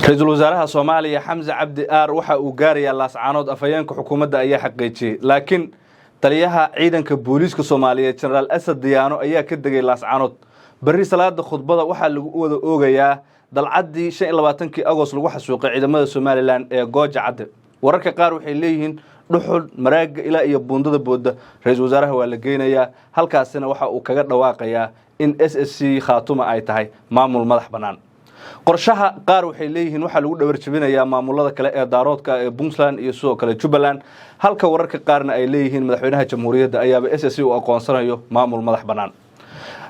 Ra-iisul wasaaraha Soomaaliya Xamse Cabdi Aar waxa uu gaarayaa Laascaanood, afhayeenka xukuumadda ayaa xaqiijiyey. Laakiin taliyaha ciidanka booliiska Soomaaliyeed, Jenaraal Asad Diyaano, ayaa ka degay Laascaanood. Berri salaada khudbada waxaa lagu wada oogayaa dalcaddii 25-kii Agost lagu xasuuqay ciidamada Somaliland ee Gooja Cadde. Wararka qaar waxay leeyihiin Dhuxul, Maraaga ilaa iyo Buundada Boodda ra-iisul wasaaraha waa la geynayaa. Halkaasina waxa uu kaga dhawaaqayaa in SSC Khaatuma ay tahay maamul madax bannaan. Qorshaha qaar waxay leeyihiin waxaa lagu dhabarjabinayaa maamulada kale ee Daaroodka ee Puntland iyo sidoo kale Jubbaland, halka wararka qaarna ay leeyihiin madaxweynaha jamhuuriyadda ayaaba SSC u aqoonsanayo maamul madax bannaan.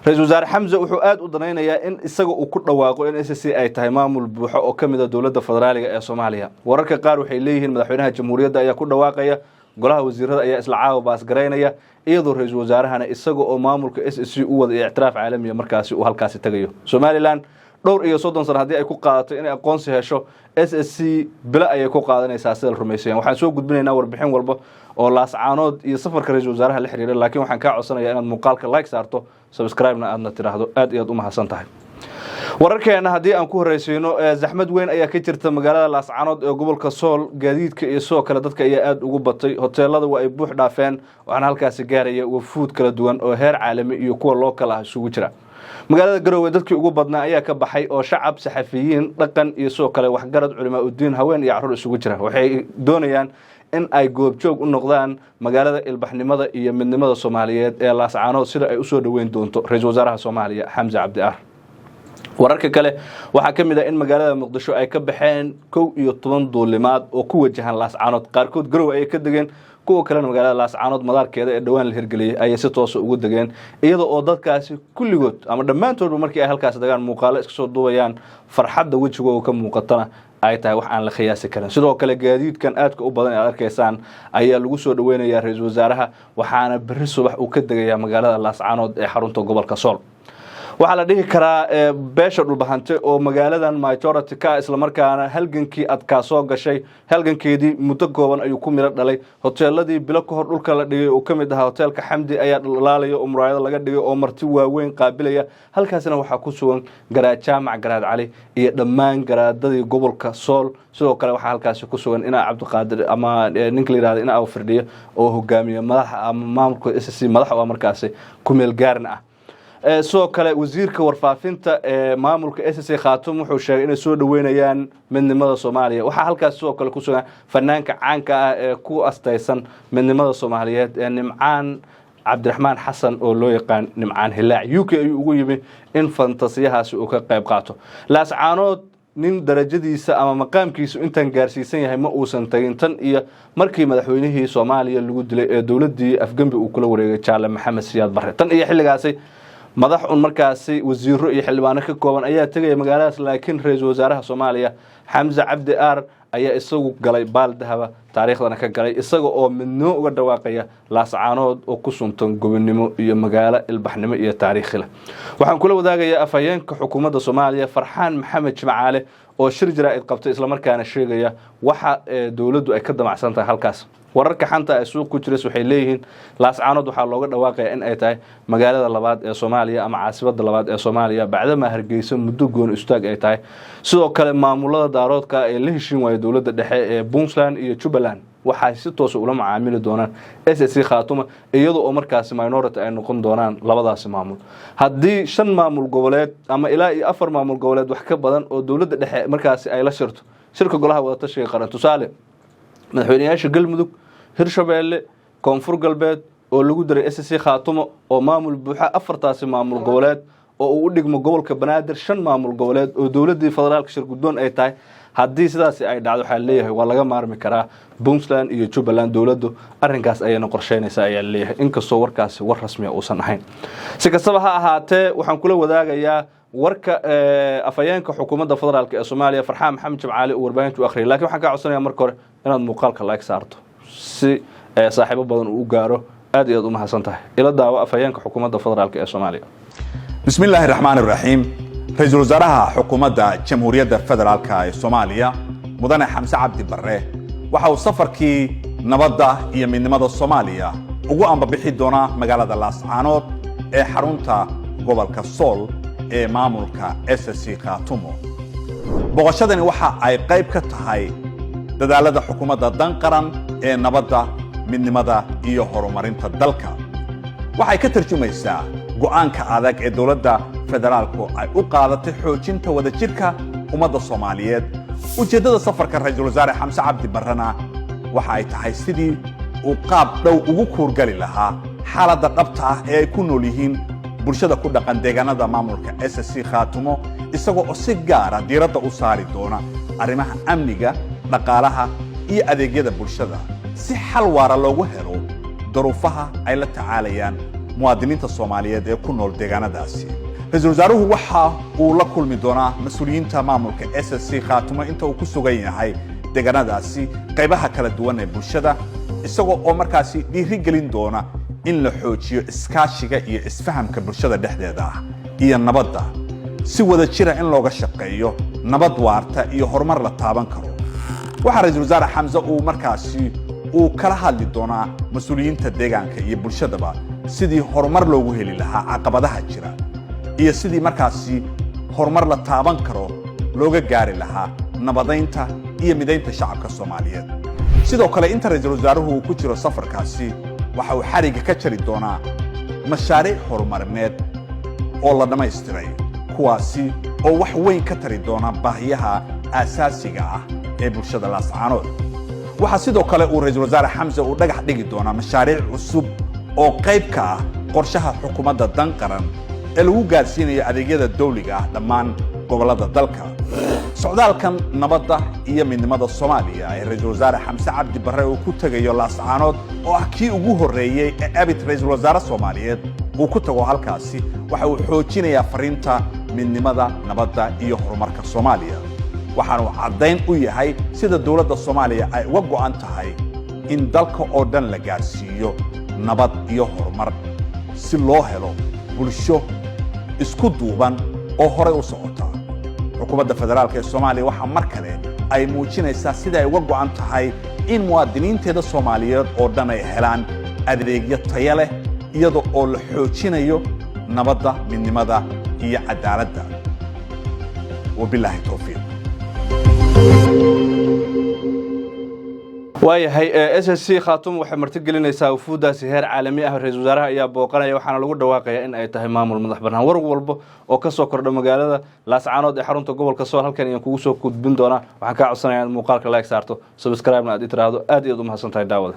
Ra-iisul wasaare Xamse wuxuu aada u danaynayaa in isaga uu ku dhawaaqo in SSC ay tahay maamul buuxo oo ka mid a dowladda federaaliga ee Soomaaliya. Wararka qaar waxay leeyihiin madaxweynaha jamhuuriyadda ayaa ku dhawaaqaya, golaha wasiirada ayaa isla caawa baasgaraynaya, iyadoo ra-iisul wasaarahana isaga oo maamulka SSC u wada ictiraaf caalamiya markaasi uu halkaasi tagayo. Somaliland dhowr iyo 30 sano haddii ay ku qaadato inay aqoonsi hesho, SSC bilo ayay ku qaadanaysaa sida la rumaysayan. Waxaan soo gudbinaynaa warbixin walba oo Laascaanood iyo safarka ra-iisul wasaaraha la xiriira, laakiin waxaan kaa codsanayaa inaad muuqaalka like saarto, subscribe-na aadna tidhaahdo. Aad iyo aad u mahadsan tahay. Wararkeena haddii aan ku horreysiino, zaxmad weyn ayaa ka jirta magaalada Laascaanood ee gobolka Sool. Gaadiidka iyo sidoo kale dadka ayaa aada ugu batay, hoteelada waa ay buux dhaafeen, waxaana halkaasi gaaraya wafuud kala duwan oo heer caalami iyo kuwa local ah isugu jira. Magaalada Garowe dadkii ugu badnaa ayaa ka baxay oo shacab, saxafiyiin, dhaqan iyo sidoo kale waxgarad, culimaa udiin, haween iyo carruur isugu jira. Waxay doonayaan in ay goobjoog u noqdaan magaalada ilbaxnimada iyo midnimada Soomaaliyeed ee Laascaanood sida ay usoo dhoweyn doonto ra-iisul wasaaraha Soomaaliya Xamse Cabdi Aar. Wararka kale waxaa ka mid ah in magaalada Muqdisho ay ka baxeen 11 duulimaad oo ku wajahan Laascaanood. Qaarkood Garowe ayay ka degeen, kuwa kalena magaalada Laascaanood madaarkeeda ee dhowaan la hirgeliyey ayay si toosa ugu degeen, iyada oo dadkaasi kulligood ama dhammaantoodba markii ay halkaasi degaan muuqaalo iska soo duubayaan, farxadda wejigooda ka muuqatana ay tahay wax aan la qiyaasi karin. Sidoo kale gaadiidkan aadka u badan ee aad arkaysaan ayaa lagu soo dhaweynayaa ra-iisul wasaaraha, waxaana berri subax uu ka degayaa magaalada Laascaanood ee xarunta gobolka Sool. Waxaa la dhihi karaa beesha Dhulbahante oo magaaladan majority ka ah, islamarkaana halgankii adkaa soo gashay, halgankeedii muddo kooban ayuu ku miro dhalay. Hoteeladii bilo ka hor dhulka la dhigay oo ka mid ahaa hoteelka Xamdi ayaa dhalaalaya oo muraayado laga dhigay oo marti waaweyn qaabilaya. Halkaasina waxaa ku sugan Garaad Jaamac Garaad Cali iyo dhammaan garaadadii gobolka Sool. Sidoo kale waxaa halkaasi ku sugan Inaa Cabdiqaadir ama ninka la yihahdo Ina Aw Firdhiyo oo hogaamiye madaxa ama maamulka SSC madax u ah, markaasi ku meel gaarna ah. Sidoo kale wasiirka warfaafinta ee maamulka SSC Khatum wuxuu sheegay inay soo dhoweynayaan midnimada Soomaaliya. Waxaa halkaas sidoo kale ku sugan fanaanka caanka ah ee ku astaysan midnimada Soomaaliyeed ee Nimcaan Cabdiraxmaan Xasan oo loo yaqaan Nimcaan Hilaac. UK ayuu ugu yimi in fantasiyahaasi uu ka qayb qaato. Laascaanood nin darajadiisa ama maqaamkiisu intaan gaarsiisan yahay ma uusan tagin tan iyo markii madaxweynihii Soomaaliya lagu dilay ee dowladdii afgembi uu kula wareegay, Jaale Maxamed Siyaad Barre. Tan iyo xilligaasi madax un markaasi wasiiro iyo xildhibaano ka kooban ayaa tegaya magaaladaas, laakiin ra-iisul wasaaraha Soomaaliya Xamse Cabdi Aar ayaa isagu galay baal dahaba, taariikhdana ka galay, isaga oo midnimo uga dhawaaqaya Laascaanood oo ku suntan gobonnimo iyo magaalo ilbaxnimo iyo taariikhi leh. Waxaan kula wadaagayaa afhayeenka xukuumadda Soomaaliya, Farxaan Maxamed Jimcaale, oo shir jaraa'id qabtay, islamarkaana sheegaya waxa dowladdu ay ka damacsan tahay halkaas. Wararka xanta ay suuq ku jiras waxay leeyihiin Laascaanood waxaa looga dhawaaqaya in ay tahay magaalada labaad ee Soomaaliya ama caasimada labaad ee Soomaaliya, bacdamaa Hargeysa muddo gooni istaag ay tahay. Sidoo kale maamulada Daaroodka ee la heshiin waaya dowladda dhexe ee Puntland iyo Jubbaland waxay si toosa ula macaamili doonaan SSC Khaatuma, iyada oo markaasi minority ay noqon doonaan labadaasi maamul. Haddii shan maamul goboleed ama ilaa iyo afar maamul goboleed wax ka badan oo dowladda dhexe markaasi ay la shirto shirka Golaha Wadatashiga Qaran, tusaale madaxweyneyaasha Galmudug, Hirshabeelle, Koonfur Galbeed oo lagu daray SSC Khaatumo oo maamul buuxa, afartaasi maamul goboleed oo uu u dhigmo gobolka Banaadir, shan maamul goboleed oo dowladdii federaalka shir guddoon ay tahay, haddii sidaasi ay dhacdo, waxaa leeyahay waa laga maarmi karaa Puntland iyo Jubbaland. Dowladdu arrinkaas ayayna qorsheynaysaa ayaa leeyahay, inkastoo warkaasi war rasmiya uusan ahayn. Si kastaba ha ahaatee, waxaan kula wadaagayaa warka afhayeenka xukuumadda federaalk ee Soomaaliya, Farxaan Maxamed Jimcaali, uu warbaahinta u akhriyay. Lakin waxaan kaa codsanaya marka hore inaad muuqaalka like saarto si saaxiibo badan uu u gaaro. Aad iyo aad u mahadsan tahay. Ila daawo afhayeenka xukuumadda federaalk ee Soomaaliya. Bismi illaahi raxmaan iraxiim. Ra-iisul wasaaraha xukuumadda Jamhuuriyadda Federaalka ee Soomaaliya, Mudane Xamse Cabdi Barre, waxa uu safarkii nabadda iyo midnimada Soomaaliya ugu ambabixi doonaa magaalada Laascaanood ee xarunta gobolka Sool ee maamulka SSC Khaatumo. Boqoshadani waxa ay qayb ka tahay dadaalada xukuumadda Dan Qaran ee nabadda, midnimada iyo horumarinta dalka. Waxay ka tarjumaysaa go'aanka adag ee dowladda federaalku ay u qaadatay xoojinta wadajirka ummadda Soomaaliyeed. Ujeeddada safarka Ra-iisul Wasaare Xamse Cabdi Barrena waxa ay tahay sidii uu qaab dhow ugu kuurgali lahaa xaaladda dhabta ah ee ay ku nool yihiin bulshada ku dhaqan deegaanada maamulka SSC Khaatumo, isagoo oo si gaara diiradda u saari doona arrimaha amniga, dhaqaalaha iyo adeegyada bulshada, si xal waara loogu helo duruufaha ay la tacaalayaan muwaadiniinta Soomaaliyeed ee ku nool deegaanadaasi. Ra-iisul wasaaruhu waxa uu la kulmi doonaa mas-uuliyiinta maamulka SSC Khaatumo inta uu ku sugan yahay deegaanadaasi, qaybaha kala duwan ee bulshada, isagoo oo markaasi dhiiri gelin doona in la xoojiyo iskaashiga iyo isfahamka bulshada dhexdeeda ah iyo nabadda, si wada jira in looga shaqeeyo nabad waarta iyo horumar la taaban karo. Waxaa Ra-iisul Wasaare Xamse uu markaasi uu kala hadli doonaa mas-uuliyiinta deegaanka iyo bulshadaba sidii horumar loogu heli lahaa caqabadaha jira iyo sidii markaasi horumar la taaban karo looga gaari lahaa nabadaynta iyo midaynta shacabka Soomaaliyeed. Sidoo kale, inta ra-iisul wasaaruhu uu ku jiro safarkaasi, waxa uu xarigga ka jari doonaa mashaariic horumarineed oo la dhammaystiray, kuwaasi oo wax weyn ka tari doona baahiyaha aasaasiga ah ee bulshada Laascaanood. Waxaa sidoo kale uu Ra-iisul Wasaare Xamse uu dhagax dhigi doonaa mashaariic cusub oo qayb ka ah qorshaha xukuumadda Dan Qaran ee lagu gaadhsiinayo adeegyada dawliga ah dhammaan gobollada dalka. Socdaalkan nabadda iyo midnimada Soomaaliya ee Ra-iisul Wasaare Xamse Cabdi Barre uu ku tegayo Laascaanood, oo ah kii ugu horreeyey ee abid ra-iisul wasaare Soomaaliyeed uu ku tago halkaasi, waxa uu xoojinayaa fariinta midnimada, nabadda iyo horumarka Soomaaliya, waxaanuu caddayn u yahay sida dowladda Soomaaliya ay uga go'an tahay in dalka oo dhan la gaadhsiiyo nabad iyo horumar, si loo helo bulsho isku duuban oo horay u socota. Xukuumadda federaalka ee Soomaaliya waxaa mar kale ay muujinaysaa sida ay uga go'an tahay in muwaadiniinteeda Soomaaliyeed oo dhan ay helaan adeegyo taya leh, iyada oo la xoojinayo nabadda, midnimada iyo cadaaladda. Wabilaahi towfiiq. Waayahay, SSC Khaatuum waxay martigelinaysaa wufuuddaasi heer caalami ah. Ra-isul wasaaraha ayaa booqanaya, waxaana lagu dhawaaqaya in ay tahay maamul madax bannaan. War walba oo ka soo kordha magaalada Laascaanood ee xarunta gobolka Sool halkan ayaan kugu soo gudbin doonaa. Waxaan kaa codsanaya inaad muuqaalka like saarto, subscribe-na aad i tiraahdo. Aad iyaad u mahadsan tahay, daawada.